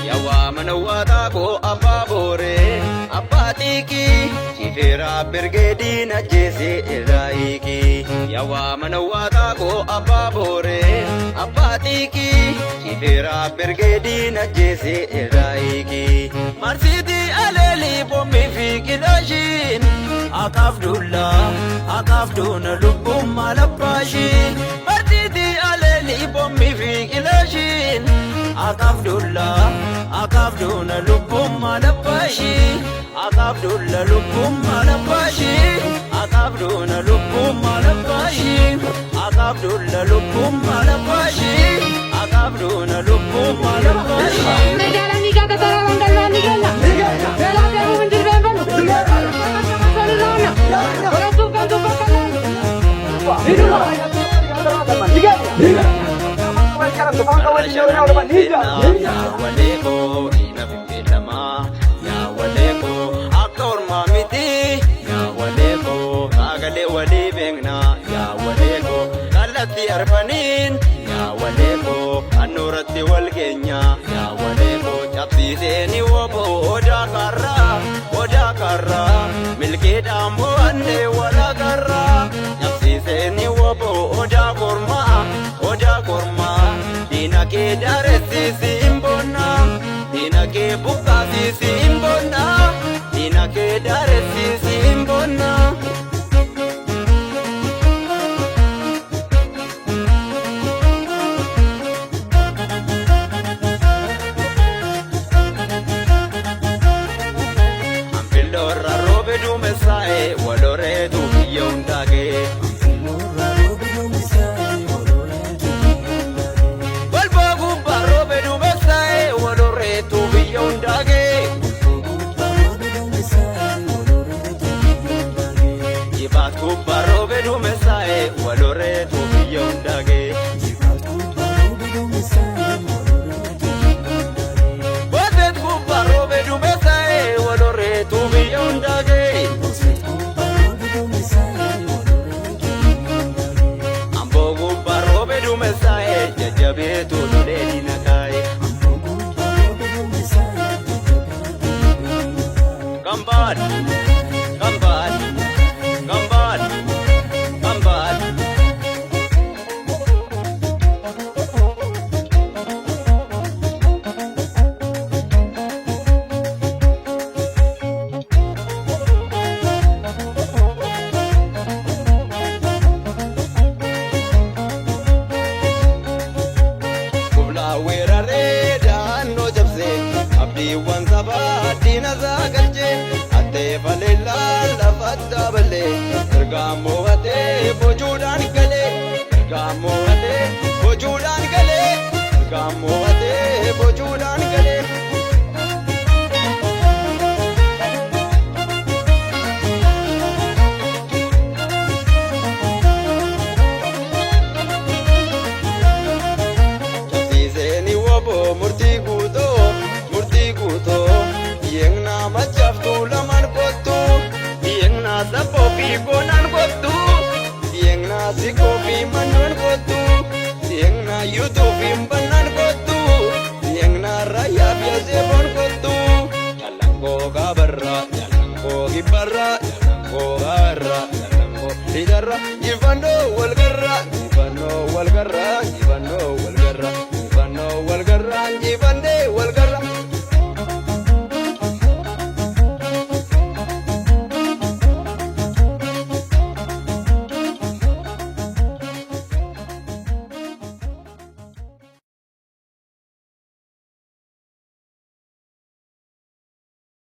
Yawaa mana waataa koo abbaa booree abbaa xiiqii shifeeraa birgeediin ajjeese irraa hiikii. Yawaa mana waataa koo abbaa booree abbaa xiiqii shifeeraa birgeediin ajjeese irraa hiikii. Marsiitii aleelii boombii fi qilaashiin akaaf dullaa akaaf duuna lubbuun maal abbaashiin. Marsiitii aleelii boombii fi qilaashiin akaaf dullaa akaaf duuna lubbuun maal abbaashii. Akaaf dulla lubbuun maal abbaashii. Akaaf duuna lubbuun maal abbaashii. Akaaf dulla lubbuun maal abbaashii. Akaaf duuna lubbuun maal abbaashii. Yaa waleekoo diina fifeelamaa yaa waleekoo akka ormaa miti yaa waleekoo sagalee walii beeknaa yaa waleekoo kallattii arfaniin yaa waleekoo handhuuratti wal keenya yaa waleekoo cabsiiseeni woboo odaa karraa odaa karraa milkeedhaan bo'annee wala karraa cabsiiseeni woboo odaa kormaa odaa kormaa diina kee daaressiisi hin boonnaa diina kee buqqaasiisi hin boonnaa diina kee daaressiisi hin boonnaa. Anfilloorra roobe duumessaa'e waloreetu biyya hundaa ga'e. Balbaa gubbaa roobe duumessaa'e waloreetu biyya hundaa ga'e. Jibaat gubbaa roobe duumessaa'e waloreetu biyya hundaa ga'e. Boseet gubbaa roobe duumessaa'e waloreetu biyya hundaa ga'e. Amboo gubbaa roobe duumessaa'e jajjabeetu lolee diina kaa'e. Gambaan, gambaan, gambaan, gambaan. Kublaa weeraree daannoo cabsee abdiiwwan sabaa diina isaa galchee attee faleellaa lafa daabalee ergaa mo'atee bojuudhaan galee ergaa mo'atee bojuudhaan galee ergaa mo'atee bojuudhaan galee. Cabsiiseeni woboo murtii guutoo murtii guutoo yegnaa machaaftuu lamaan kottuu yegnaa sabboo fi goonaan kottuu yegnaa sikoo fi mannoon kottuu yegnaa yuutuu fi bannaan kottuu yegnaa raayyaa fi aseeboon kottuu jallankoo kaabarraa jallankoo kibbarraa jallankoo kaabarraa jallankoo lidarra jifannoo walgarraa jifannoo walgarraa.